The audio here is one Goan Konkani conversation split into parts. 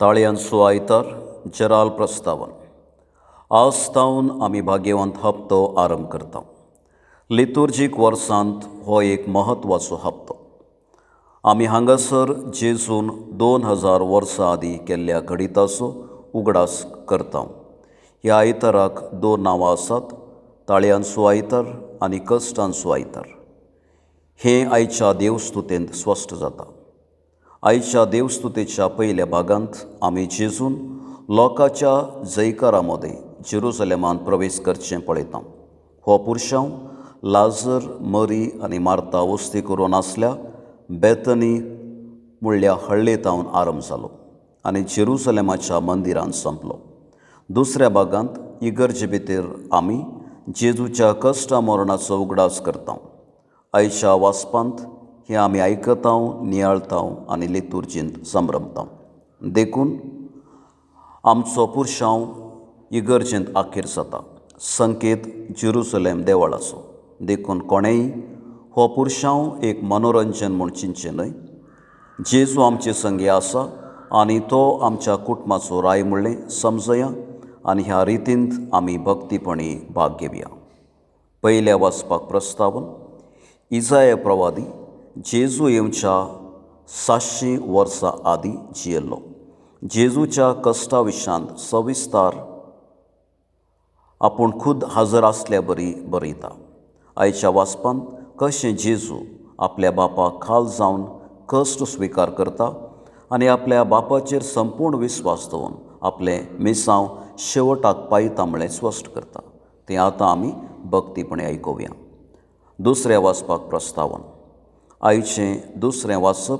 ताळयांचो आयतार जेराल प्रस्तावन. आज तावन आमी भाग्यवंत हप्तो आरंभ करता. लितुर्जीक वर्सांत हो एक म्हत्वाचो हप्तो. आमी हांगासर जेजून 2000 वर्सां आदीं केल्ल्या घडिताचो उगडास करता. ह्या आयताराक दोन नांवां आसात, ताळयांचो आयतार आनी कश्टांचो आयतार. हें आयच्या देवस्तुतेंत स्पश्ट जाता. आयच्या देवस्तुतेच्या पयल्या भागांत आमी जेजून लोकांच्या जयकारा मदें जेरुजलेमांत प्रवेश करचें पळयता. हो पुरशांव लाजर, मरी आनी मार्ता वस्ती करून आसल्या बेतनी म्हणल्या हळ्ळे तावन आरंभ जालो आनी जेरुजलेमाच्या मंदिरांत संपलो. दुसऱ्या भागांत इगर्जे भितर आमी जेजूच्या कश्टा मरणाचो उगडास करता. आयच्या वाचपांत हें आमी आयकता, नियाळता आनी लितुर्जींत संभ्रमता. देखून आमचो पुरशांव इगर्जेंत आखेर जाता, संकेत जेरुजलेम देवळाचो. देखून कोणेंय हो पुरशांव एक मनोरंजन म्हूण चिंतचें न्हय. जेजू आमचे संगी आसा आनी तो आमच्या कुटुंबाचो राय म्हणलें समजया आनी ह्या रितींत आमी भक्तीपणी भाग घेवया. पयल्या वाचपाक प्रस्तावन. इजाया प्रवादी जेजू येवच्या 700 वर्सां आदीं जियेल्लो. जेजूच्या कश्टा विशांत सविस्तार आपूण खुद हजर आसल्या बरी बरयता. आयच्या वाचपांत कशें जेजू आपल्या बापाक खाल जावन कश्ट स्विकार करता आनी आपल्या बापाचेर संपूर्ण विस्वास दवरून आपलें मिसांव शेवटाक पायता म्हळें स्पश्ट करता. तें आतां आमी भक्तीपणी आयकुया. दुसऱ्या वाचपाक प्रस्तावन. आयचें दुसरें वाचप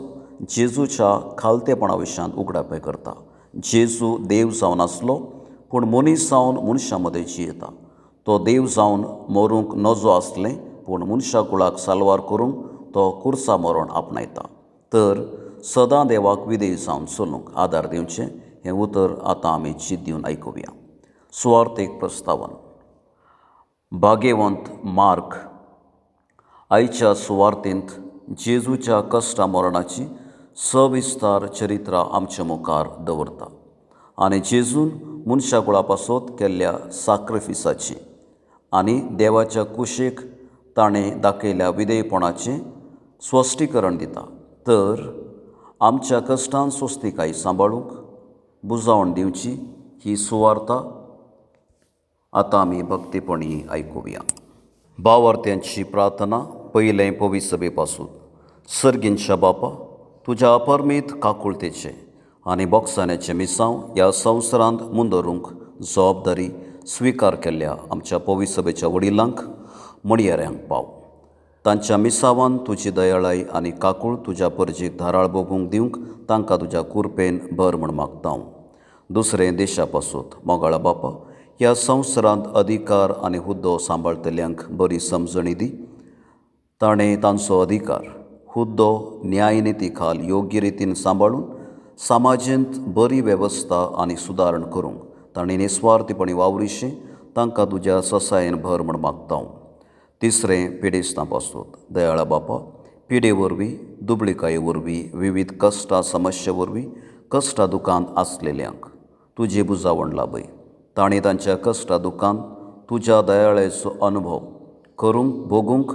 जेजूच्या खालतेपणा विशयांत उगडापें करता. जेजू देव जावन आसलो पूण मनीस जावन मनशां मदें जियेता. तो देव जावन मरूंक नजो आसलें पूण मनशा कुळाक साल्वार करूंक तो कुर्सा मरण आपणायता. तर सदां देवाक विधेय जावन चलूंक आदार दिवचें हें उतर आतां आमी चिंत दिवन आयकुया. सुवार्थ एक प्रस्तावन. भाग्यवंत मार्क आयच्या सुवार्थेंत जेजूच्या कश्टा मरणाची सविस्तार चरित्रां आमच्या मुखार दवरता आनी जेजून मनशा कुळा पासत केल्ल्या साक्रिफिसाची आनी देवाच्या कुशीक ताणें दाखयल्या विधेयपणाचें स्पश्टीकरण दिता. तर आमच्या कश्टान स्वस्तिकाय सांबाळूंक बुजावण दिवची ही सुवार्ता आतां आमी भक्तीपणी आयकुया. भावार्थ्यांची प्रार्थना. पयलें पवित्र सभे पासून. सर्गींच्या बापा, तुज्या अपरमीत काकुळतेचें आनी बोगसाण्याचें मिसांव ह्या संवसारांत मुंदरूंक जबाबदारी स्विकार केल्ल्या आमच्या पवित्र सभेच्या वडिलांक मणयेऱ्यांक पाव. तांच्या मिसावान तुजी दयाळाय आनी काकूळ तुज्या परजेक धाराळ भोगूंक दिवंक तांकां तुज्या कुरपेन भर म्हूण मागता हांव. दुसरें देशा पासून. मोगाळा बापा, ह्या संवसारांत अधिकार आनी हुद्दो सांबाळटल्यांक बरी समजणी दी. ताणें तांचो अधिकार हुद्दो न्यायनिती खाल योग्य रितीन सांबाळून समाजेंत बरी वेवस्था आनी सुदारण करूंक ताणें निस्वार्थीपणी वावरिशें तांकां तुज्या ससायेन भर म्हूण मागता हांव. तिसरें पिडेस्तां पासून. दयाळा बापा, पिडे वरवीं, दुबळिकाये वरवीं, विविध कश्टां समस्या वरवीं कश्टां दुकान आसलेल्यांक तुजी बुजावण लाभय. ताणें तांच्या कश्टां दुकान तुज्या दयाळाचो अनुभव करूंक भोगूंक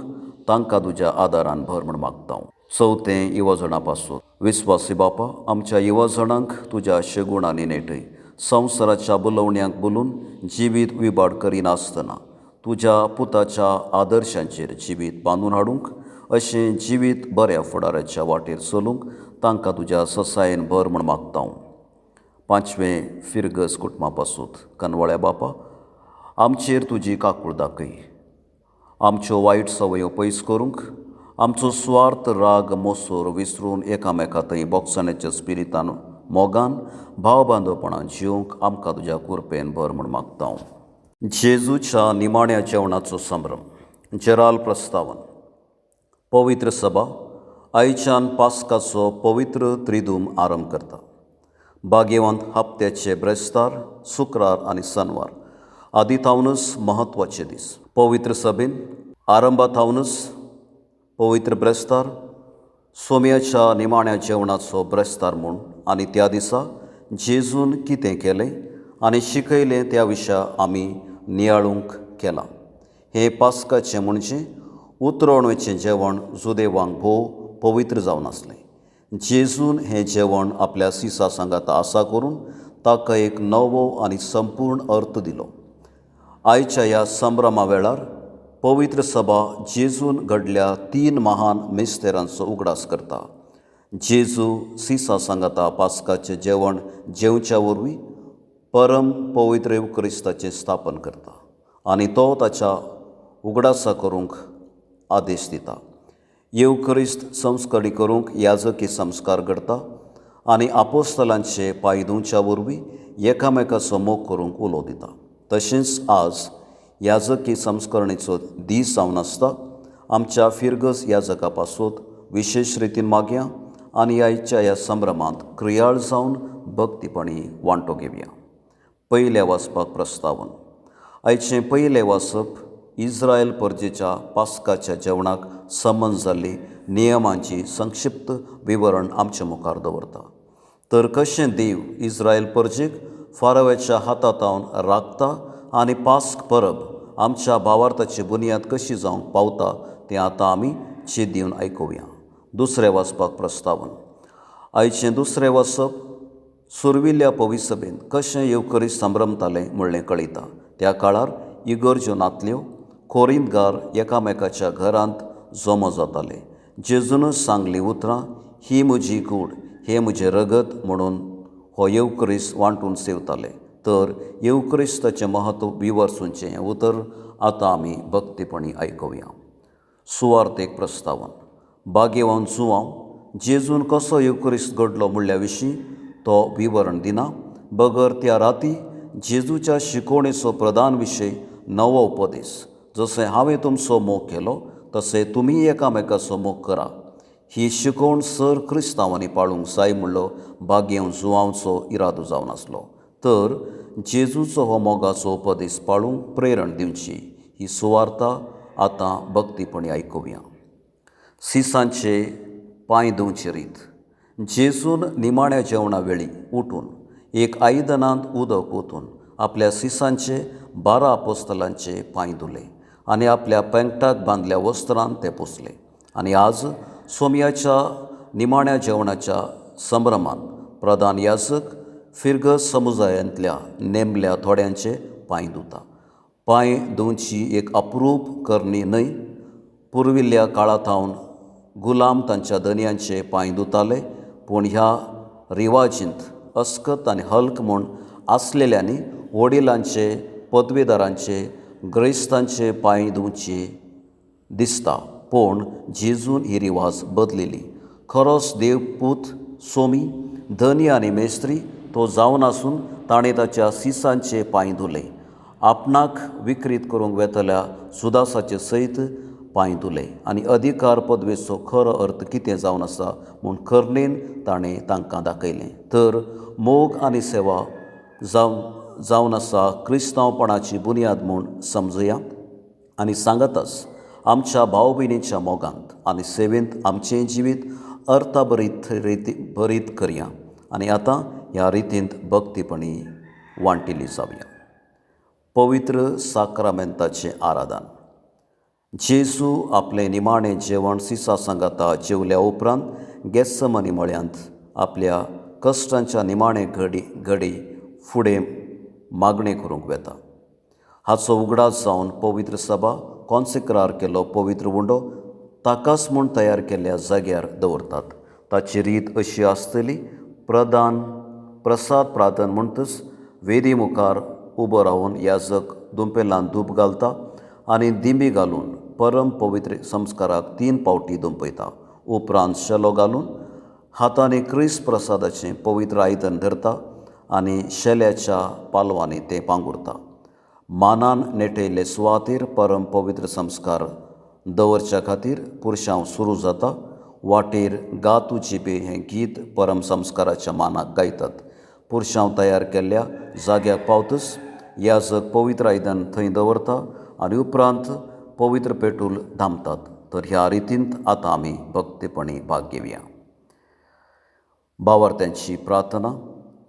तांकां तुज्या आदारान भर म्हूण मागता हांव. चवथें युवजणां पासून. विस्वासी बापा, आमच्या युवजणांक तुज्या शेगुणांनी नेटय. संवसाराच्या बोलोवण्यांक बोलून जिवीत विबाड करिनासतना तुज्या पुताच्या आदर्शांचेर जिवीत बांदून हाडूंक अशें जिवीत बऱ्या फुडाराच्या वाटेर चलूंक तांकां तुज्या ससायेन भर म्हूण मागता हांव. पांचवें फिरगज कुटुंबा पासून. कनवळ्या बापा, आमचेर तुजी काकूळ दाखय. आमच्यो वायट संवयो पयस करूंक, आमचो स्वार्थ, राग, मोसोर विसरून एकामेका थंय बोगसाण्याच्या स्पिरितान मोगान भाव बांदवपणान जिवंक आमकां तुज्या कुरपेन भर म्हूण मागता हांव. जेजूच्या निमाण्या जेवणाचो संभ्रम. जेराल प्रस्तावन. पवित्र सभा आयच्यान पास्काचो पवित्र त्रिदूम आरंभ करता. भाग्यवंत हप्त्याचे ब्रेस्तार, शुक्रार आनी सनवार आदी थावनच म्हत्वाचे दीस. पवित्र सभेन आरंभा थावनच पवित्र ब्रेस्तार सोम्याच्या निमाण्या जेवणाचो ब्रेस्तार म्हूण आनी त्या दिसा जेजून कितें केलें आनी शिकयलें त्या विशया आमी नियाळूंक केलां. हें पास्काचें म्हणजे उतरवणेचें जेवण जुदेवांक भोव पवित्र जावन आसलें. जेजून हें जेवण आपल्या सिसा सांगाता आसा करून ताका एक नवो आनी संपूर्ण अर्थ दिलो. आयच्या ह्या संभ्रमा वेळार पवित्र सभा जेजून घडल्या 3 महान मिस्तेरांचो उगडास करता. जेजू सिसा सांगाता पास्काचें जेवण जेवच्या वरवीं परम पवित्र येवक्रिस्ताचें स्थापन करता आनी तो ताच्या उगडासा करूंक आदेश दिता. येवक्रिस्त संस्करी करूंक याजकी संस्कार घडता आनी आपोस्तलांचे पांय धुवच्या वरवीं एकामेकाचो मोग करूंक उलो दिता. तशेंच आज याजकी संस्करणेचो दीस जावन आसता. आमच्या फिरगज याजका पासत विशेश रितीन मागया आनी आयच्या ह्या संभ्रमांत क्रियाळ जावन भक्तीपणी वांटो घेवया. पयल्या वाचपाक प्रस्तावन. आयचें पयलें वाचप इस्रायल परजेच्या पास्काच्या जेवणाक संबंद जाल्ली नियमांची संक्षिप्त विवरण आमचे मुखार दवरता. तर कशें देव इस्रायल परजेक फाराव्याच्या हातांत राखता आनी पास्क परब आमच्या भावार्थाची बुन्याद कशी जावंक पावता तें आतां आमी चीत दिवन आयकुया. दुसरें वाचपाक प्रस्तावन. आयचें दुसरें वाचप सुर्विल्ल्या पविसभेंत कशें येवकरी संभ्रमतालें म्हणलें कळयता. त्या काळार इगर्ज्यो नातल्यो, कोरिंतगार एकामेकाच्या घरांत जमो जाताले. जेजूनच सांगली उतरां, ही म्हजी कूड, हें म्हजें रगत म्हणून हो येवक्रिस्त वांटून सेवताले. तर येवक्रिस्ताचें म्हत्व विवर्सूचें हें उतर आतां आमी भक्तीपणी आयकुया. सुवार्थेक प्रस्तावन. बागेवान जुवांव जेजून कसो येवक्रिस्त घडलो म्हणल्या विशीं तो विवरण दिना, बगर त्या राती जेजूच्या शिकवणेचो प्रधान विशय नवो उपदेश, जशें हांवें तुमचो मोग केलो तशें तुमी एकामेकाचो मोग करा, ही शिकवण सर क्रिस्तांवांनी पाळूंक जाय म्हणलो बागेवन जुवांवचो इरादो जावन आसलो. तर जेजूचो हो मोगाचो उपदेश पाळूंक प्रेरण दिवची ही सुवार्ता आतां भक्तीपणी आयकुया. सिसांचे पांय धुवची रीत. जेजून निमाण्या जेवणा वेळी उठून एक आयदनांत उदक ओतून आपल्या सिसांचे 12 आपोस्तलांचे पांय धुले आनी आपल्या पेंकटाक बांदल्या वस्त्रान ते पुसले. आनी आज सोमयाच्या निमाण्या जेवणाच्या संभ्रमान प्रधान याजक फिरगज समुदायांतल्या नेमल्या थोड्यांचे पांय धुता. पांय धुवची एक अप्रूप करणी न्हय. पुर्विल्ल्या काळाथावन गुलाम तांच्या धनयांचे पांय धुताले, पूण ह्या रिवाजींत अस्कत आनी हल्क म्हूण आसलेल्यांनी वडिलांचे, पदवेदारांचे, ग्रेस्तांचे पांय धुवचे दिसता. पूण जेजून ही रिवाज बदलिली. खरोच देवपूत सोमी, धनी आनी मेस्त्री तो जावन आसून ताणें ताच्या सिसांचे पांय धुले. आपणाक विक्रीत करूंक वेतल्या सुदासाचे सयत पांय धुले आनी अधिकार पदवेचो खरो अर्थ कितें जावन आसा म्हूण करणेन ताणें तांकां दाखयलें. तर मोग आनी सेवा जावन आसा क्रिस्तांवपणाची बुन्याद म्हूण समजुया आनी सांगताच आमच्या भाव भयणीच्या मोगांत आनी सेवेंत आमचें जिवीत अर्थाभरीत रिती भरीत करया आनी आतां ह्या रितींत भक्तीपणी वांटिल्ली जावया. पवित्र साक्रामेंताचें आराधन. जेजू आपलें निमाणें जेवण सिसा सांगाता जेवल्या उपरांत गेत्समनी मळ्यांत आपल्या कश्टांच्या निमाणे घडी घडी फुडें मागणें करूंक वेता. हाचो उगडास जावन पवित्र सभा कॉन्सिक्रार केलो पवित्र उंडो ताकाच म्हूण तयार केल्ल्या जाग्यार दवरतात. ताची रीत अशी आसतली, प्रधान प्रसाद प्रार्थन म्हणटच वेदी मुखार उबो रावन याजक दुंपेलान धूप घालता आनी दिंबी घालून परम पवित्र संस्काराक 3 पावटी दुंपयता. उपरांत शेलो घालून हातांनी क्रिस्त प्रसादाचें पवित्र आयदन धरता आनी शेल्याच्या पालवांनी तें पांगुरता. मानान नेटयल्ले सुवातेर परम पवित्र संस्कार दवरच्या खातीर पुरशांव सुरू जाता. वाटेर गा तूं जिबे हें गीत परम संस्काराच्या मानाक गायतात. पुरशांव तयार केल्ल्या जाग्याक पावतच याजक पवित्र आयदन थंय दवरता आनी उपरांत पवित्र पेटूल धांपतात. तर ह्या रितींत आतां आमी भक्तीपणी भाग घेवया. भावार्थ्यांची प्रार्थना.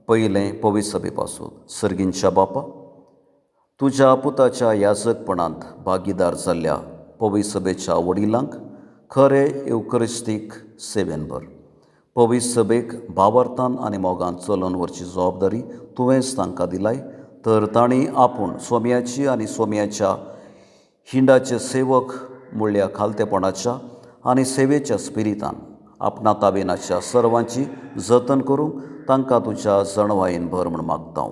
पयलें पवित्र सभे पासून. सर्गींच्या बापा, तुज्या पुताच्या याजकपणांत भागीदार जाल्ल्या पवित्र सभेच्या वडिलांक खरे येवकरिस्तीक सेवेन भर. पवित्र सभेक भावार्थान आनी मोगान चलोवन व्हरची जबाबदारी तुवेंच तांकां दिलाय, तर तांणी आपूण सोम्याची आनी सोम्याच्या हिंडाचे सेवक म्हणल्या खालतेपणाच्या आनी सेवेच्या स्पिरितान आपणा ताबेनाच्या सर्वांची जतन करूंक तांकां तुज्या जणवायेन भर म्हूण मागता हांव.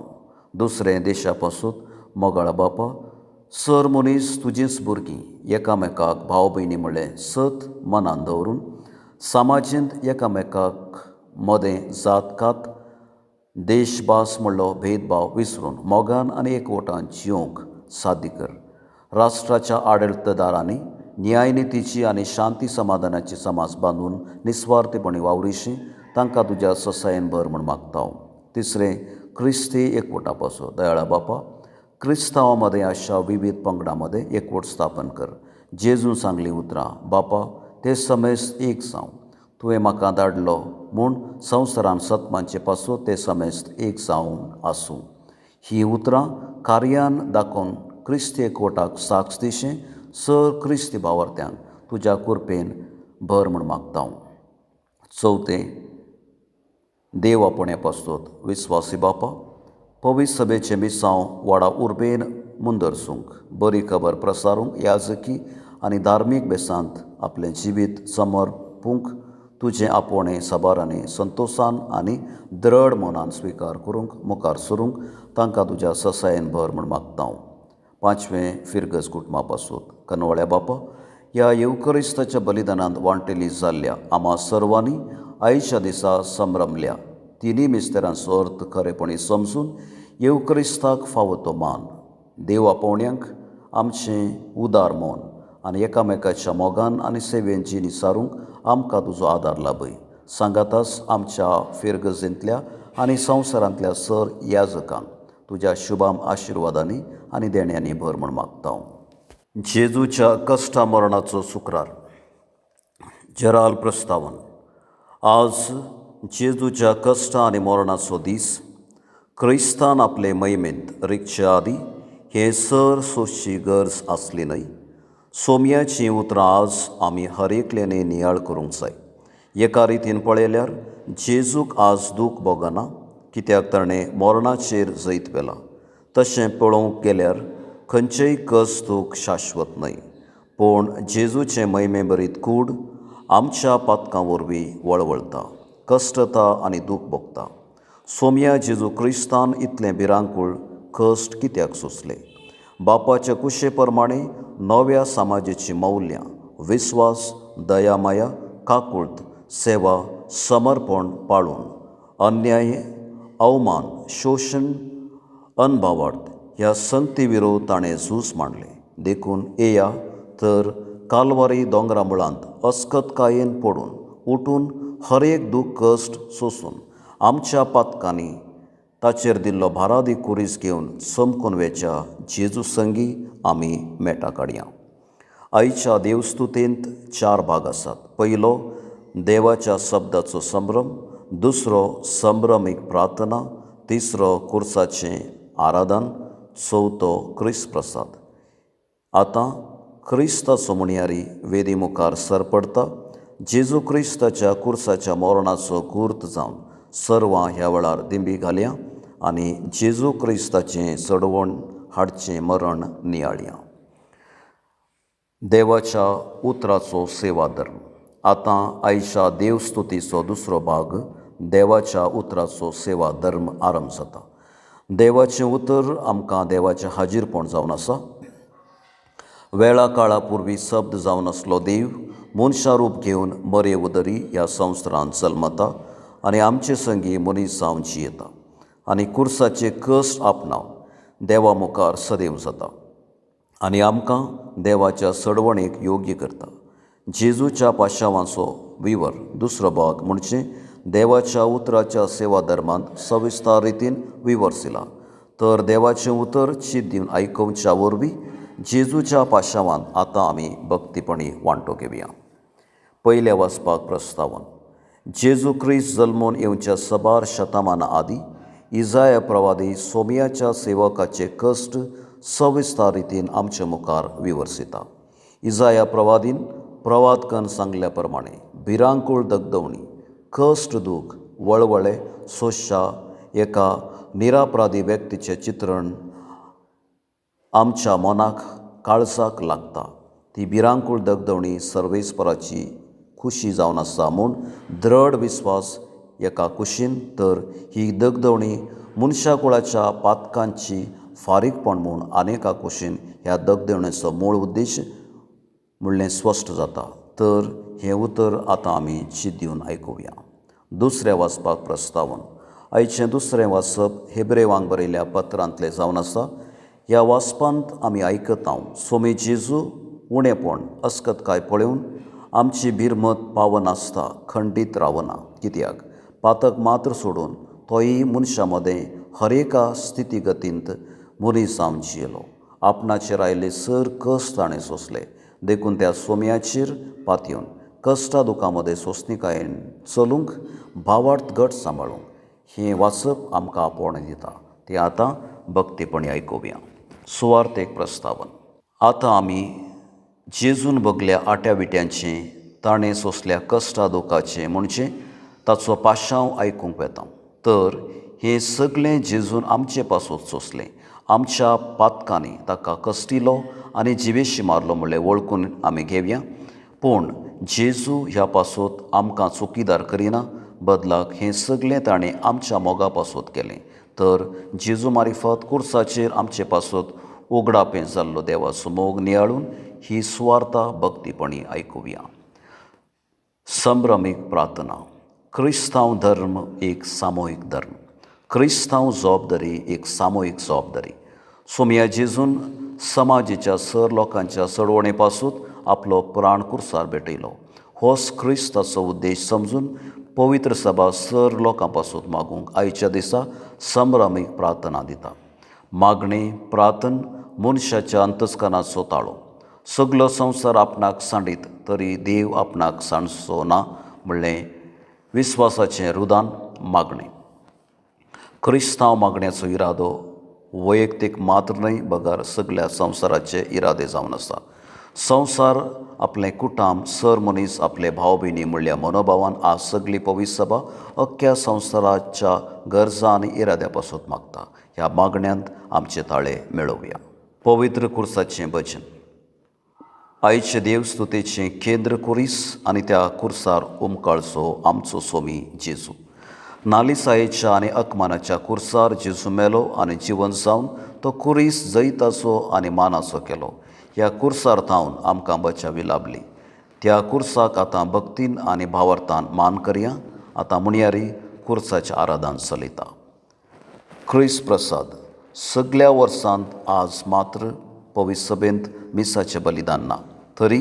दुसरें देशा पासून मोगाळ बापा, सर मनीस तुजीच भुरगीं एकामेकाक भाव भयणी म्हणलें सत मनान दवरून समाजेंत एकामेकाक मदें जात कात देश भास म्हणलो भेदभाव विसरून मोगान आनी एकवटान जियोंक साध्य कर. राष्ट्राच्या आडळतदारांनी न्यायनितीची आनी शांती समाधानाची समाज बांदून निस्वार्थीपणी वावरिशी तांकां तुज्या ससायेन भर म्हूण मागता हांव. तिसरें क्रिस्ती एकवटा पासून. दयाळा बापा, क्रिस्तांवां मदें अशा विविध पंगडां मदें एकवट स्थापन कर. जेजून सांगली उतरां, बापा ते समेस्त एक जावं, तुवें म्हाका धाडलो म्हूण संवसारान सतमानचे पासून ते समेस्त एक जावन आसूं. ही उतरां कार्यान दाखोवन क्रिस्ती एकवटाक साक्ष दिशें सर क्रिस्ती भावार्थ्यांक तुज्या कृपेन भर म्हूण मागता हांव. चवथें देव आपोवण्या पासून. विस्वासी बापा, पवित्र सभेचें मिसांव व्हडा उर्बेन मुंदरसूंक, बरी खबर प्रसारूंक, याजकी आनी धार्मीक बेसांत आपलें जिवीत समर्पूंक तुजें आपोवणें साबार आनी संतोशान आनी द्रढ मनान स्विकार करूंक मुखार सरूंक तांकां तुज्या ससायेन भर म्हूण मागता हांव. पांचवें फिरगज कुटुंबा पासून. कनवळ्या बापा, ह्या येवकरिस्ताच्या बलिदानांत वांटेली जाल्ल्या आमा सर्वांनी आयच्या दिसा संभ्रमल्या तिनूय मिस्तेरांचो अर्थ खरेपणी समजून येवक्रिस्ताक फावो तो मान देव आपोवण्यांक आमचें उदार मन आनी एकामेकाच्या मोगान आनी सेवेन जिणी सारूंक आमकां तुजो आदार लाभय. सांगाताच आमच्या फिरगजेंतल्या आनी संवसारांतल्या सर याजकांक तुज्या शुभाम आशिर्वादांनी आनी देण्यांनी भर म्हूण मागता हांव. जेजूच्या कश्टा मरणाचो शुक्रार. जेराल प्रस्तावन. आज जेजूच्या कश्टां आनी मरणाचो दीस. क्रिस्तान आपले महिमेंत रिगच्या आदीं हें सर सोंसची गरज आसली न्हय. सोम्याचीं उतरां आज आमी हर एकल्यानी नियाळ करूंक जाय. एका रितीन पळयल्यार जेजूक आज दूख भोगना, कित्याक ताणें मरणाचेर जैत व्हेलां. तशें पळोवंक गेल्यार खंयचेय कश्ट दूख शाश्वत न्हय, पूण जेजूचें महिमे भरीत कूड आमच्या पातकां वरवीं वळवळता, कश्टता आनी दूख भोगता. सोम्या जेजू क्रिस्तान इतलें भिरांकूळ कश्ट कित्याक सोंसले? बापाच्या कुशे प्रमाणे नव्या समाजाचीं मौल्यां विस्वास, दया, माया, काकुळट, सेवा, समर्पण पाळून अन्याय, अवमान, शोशण, अनभावार्थ ह्या संगती विरोध ताणें झूज मांडलें. देखून येया तर कालवारी दोंगरा मुळांत अस्कतकायेन पडून उठून हर एक दूख कश्ट सोंसून आमच्या पातकांनी ताचेर दिल्लो भारादी कुरीस घेवन चमकून वेच्या जेजू संगी आमी मेटा काडया. आयच्या देवस्तुतेंत चार भाग आसात. पयलो देवाच्या शब्दाचो संभ्रम, दुसरो संभ्रमीक प्रार्थना, तिसरो कुर्साचें आराधन, चवथो क्रिस्त प्रसाद. आतां क्रिस्ताचो म्हणयारी वेदी मुखार सर पडता. जेजू क्रिस्ताच्या कुर्साच्या मरणाचो गूर्त जावन सर्वां ह्या वेळार दिंबी घालया आनी जेजू क्रिस्ताचें चडवण हाडचें मरण नियाळया. देवाच्या उतराचो सेवाधर्म. आतां आयच्या देवस्तुतीचो दुसरो भाग देवाच्या उतराचो सेवाधर्म आरंभ जाता. देवाचें उतर आमकां देवाचें हाजीरपण जावन आसा. वेळा काळा पुर्वी शब्द जावन आसलो देव मनशा रूप घेवन मरे उदरी ह्या संवसारांत जल्मता आनी आमचे संगी मनीस जावन जियेता आनी कुर्साचे कश्ट आपणावन देवा मुखार सदैव जाता आनी आमकां देवाच्या सडवणेक योग्य करता. जेजूच्या पाशावांचो विवर दुसरो भाग म्हणजे देवाच्या उतराच्या सेवा धर्मांत सविस्तार रितीन विवर्सिला. तर देवाचें उतर चीत दिवन आयकुच्या वरवीं जेजूच्या पाशावांत आतां आमी भक्तीपणी वांटो घेवया. पयल्या वाचपाक प्रस्तावन. जेजू क्रिस्त जल्मून येवच्या सबार शतमानां आदीं इजाया प्रवादी सोमयाच्या सेवकाचे कश्ट सविस्तार रितीन आमचे मुखार विवर्सिता. इजाया प्रवादीन प्रवाद कन सांगल्या प्रमाणे भिरांकूळ दगदवणी, कश्ट, दूख, वळवळे सोशा एका निरापराधी व्यक्तीचें चित्रण आमच्या मनाक काळजाक लागता. ती भिरांकूळ दगदवणी सर्वेस्पराची खुशी जावन आसा म्हूण दृढ विस्वास एका कुशीन, तर ही दगदवणी मनशाकुळाच्या पातकांची फारीकपण म्हूण अनेका कुशीन ह्या दगदवणेचो मूळ उद्देश म्हणलें स्पश्ट जाता. तर हें उतर आतां आमी चिंत दिवन आयकुया. दुसऱ्या वाचपाक प्रस्तावन. आयचें दुसरें वाचप हेब्रेवांक बरयल्या पत्रांतलें जावन आसा. ह्या वाचपांत आमी आयकता सोमी जेजू उणेपण अस्कतकाय पळोवन आमची भिरमत पावनासता खंडीत रावना. कित्याक पातक मात्र सोडून तोय मनशां मदें हर एका स्थितीगतींत मनीस जावन जियेलो. आपणाचेर आयिल्ले सर कश्ट ताणें सोंसले, देखून त्या सोम्याचेर पातयेवन कश्टा दुखां मदें सोंसणिकायेन चलूंक भावार्थ घट सांबाळूंक हें वाचप आमकां आपोवणें दिता. तें आतां भक्तीपणी आयकुया. सुवार्थ एक प्रस्तावन. आतां आमी जेजून भोगल्या आट्या विट्यांचें, ताणें सोंसल्या कश्टा दुखाचें म्हणजे ताचो पाशांव आयकूंक वेता. तर हें सगळें जेजून आमचे पासत सोंसलें, आमच्या पातकांनी ताका कश्टिलो आनी जिवेशी मारलो म्हणलें वळखून आमी घेवया. पूण जेजू ह्या पासत आमकां चुकीदार करिना, बदलाक हें सगळें ताणें आमच्या मोगा पासत केलें. तर जेजू मारिफत कुर्साचेर आमचे पासत उगडापें जाल्लो देवाचो मोग नियाळून ही सुवार्ता भक्तीपणी आयकुया. संभ्रमीक प्रार्थना. क्रिस्तांव धर्म एक सामुहीक धर्म, क्रिस्तांव जबाबदारी एक सामुहीक जबाबदारी. सोमया जेजून समाजेच्या सर लोकांच्या चडवणे पासून आपलो प्राण कुर्सार भेटयलो. होच क्रिस्ताचो उद्देश समजून पवित्र सभा सर लोकां पासून मागूंक आयच्या दिसा संभ्रमीक प्रार्थना दिता. मागणें प्रार्थन मनशाच्या अंतस्करणाचो ताळो. सगलो संवसार आपणाक सांडीत तरी देव आपणाक सांडचो ना म्हणलें विस्वासाचें रुदान मागणें. क्रिस्तांव मागण्याचो इरादो वैयक्तीक मात्र न्हय बगर सगल्या संवसाराचे इरादे जावन आसा. संवसार आपलें कुटाम, सर मनीस आपले भाव भयणी म्हणल्या मनोभावान आज सगली पवित्र सभा अख्ख्या संवसाराच्या गरजा आनी इराद्या पासून मागता. ह्या मागण्यांत आमचे ताळे मेळोवया. पवित्र कुर्साचें भजन. आयचे देवस्तुतेचें केंद्र कुरीस आनी त्या कुर्सार उमकाळचो आमचो सोमी जेजू. नालिसायेच्या आनी अकमानाच्या कुर्सार जेजू मेलो आनी जिवन जावन तो कुरीस जैताचो आनी मानाचो केलो. ह्या कुर्सार थावन आमकां बचावी लाभली. त्या कुर्साक आतां भक्तीन आनी भावार्थान मान करया. आतां मुणयारी कुर्साचें आराधन चलयता. क्रिस्त प्रसाद. सगल्या वर्सांत आज मात्र पवित्र सभेंत मिसाचें बलिदान ना, तरी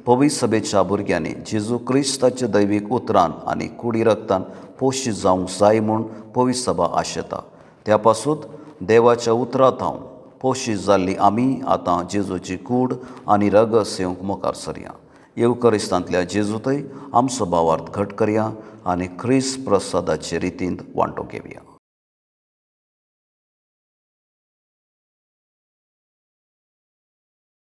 पवित्र सभेच्या भुरग्यांनी जेजू क्रिस्ताच्या दैवीक उतरान आनी कुडी रक्तान पोशीत जावंक जाय म्हूण पवित्र सभा आशेता. त्या पासून देवाच्या उतरां थावन पोशीत जाल्ली आमी आतां जेजूची कूड आनी रगत सेवंक मुखार सरया. येवकरिस्तांतल्या जेजूतय आमचो भावार्थ घट करया आनी क्रिस्त प्रसादाचे रितींत वांटो घेवया.